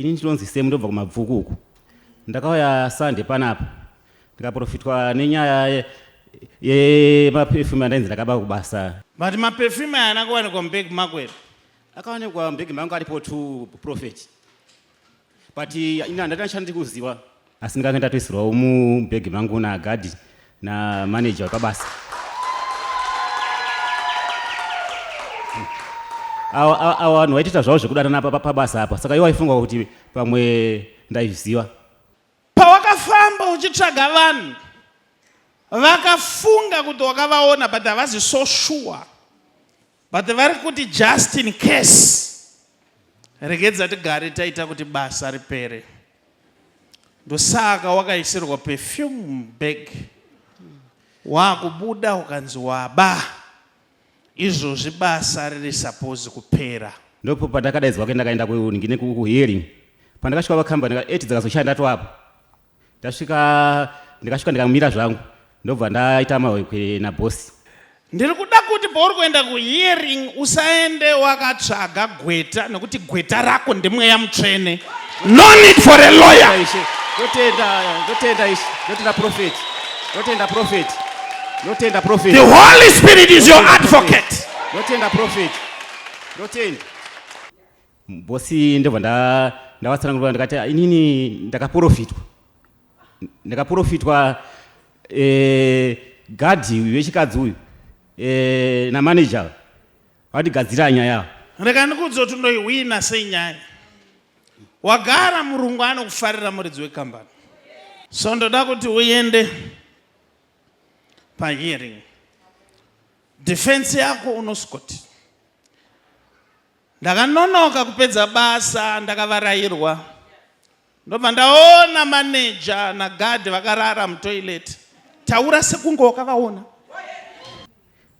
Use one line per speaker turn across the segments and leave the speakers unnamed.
Ini ndinonzi Sam ndobva kuMabvuku uku. Ndakauya Sunday panapa ndikaprofitwa nenyaya yemaperfume andainzi ndakaba kubasa.
But maperfume aya haana kuwanikwa mubag mako here?
Akawanikwa mubag mangu aripo two prophet. But ini handati ndachandi kuziva asi ndikanga ndatoisirwawo mubag mangu nagadhi namanager wepabasa. Awa vanhu vaitoita zvavo zvekudanana pabasa apa saka iwo aifunga kuti pamwe ndaizviziva.
Pawakafamba uchitsvaga vanhu vakafunga kuti wakavaona but havazi so sure but vari kuti just in case regedza tigare taita kuti basa ripere. Ndosaka wakaisirwa perfume bag wakubuda ukanzi waba. Izvozvi basa riri suppose kupera.
Ndipo pandakadaidzwa ke ndakaenda kuningine kuhearing. Pandakasvika pacompany ka 8 dzakazoshaya ndatoapo. Ndasvika ndikasvika ndikamira zvangu ndobva ndaita mahwekwe naboss.
Ndiri kuda kuti pauri kuenda kuhearing usaende wakatsvaga gweta nekuti gweta rako ndimweya mutsvene. No need for a lawyer.
Ishe, ndotenda, ndotenda ishe, ndotenda prophet, ndotenda prophet, ndotenda prophet.
The Holy Spirit is your advocate.
Ndotenda prophet, ndotenda. Bosi ndobva nda ndavatsanangurira ndikati inini ndakaprofitwa. Ndakaprofitwa eh, gadhi uyu wechikadzi uyu eh, namanager vandigadzira nyaya.
Rega ndikuudze kuti unoihwina sei nyaya. Wagara murungu anokufarira muridzi wekambani. So ndoda kuti uende pahearing. Defense yako unosvikoti ndakanonoka kupedza basa ndakavarairwa ndobva ndaona manager naguard vakarara mutoilet. Taura sekunge wakavaona.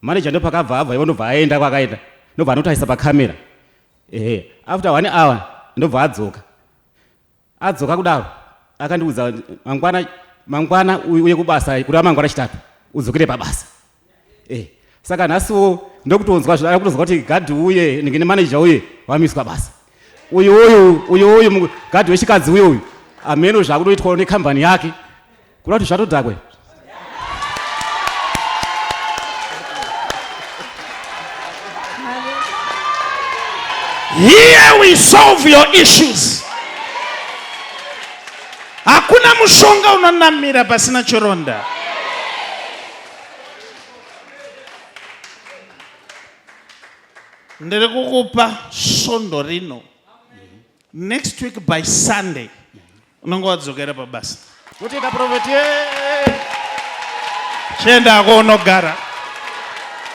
Manager ndopakabva abva ivo ndobva aenda kwakaenda ndobva anotarisa pacamera ehe after one hour ndobva adzoka adzoka kudaro akandiudza mangwana mangwana uye kubasa kureva mangwana chitatu udzokere pabasa eh saka nhasiwo ndokutonzwa zvakutonzwa kuti gadhi uye nenge nemanager uye wamiswa basa uyu uyu uyu uyu gadhi wechikadzi uyu uyu ameno zvakutoitwawo nekambani yake Kuda kuti zvatodhakwe.
Here we solve your issues. Hakuna mushonga unonamira pasina chironda. Ndiri kukupa svondo rino. Next week by Sunday unenge wadzokera pabasa.
Kutenda prophet.
Chiendako unogara.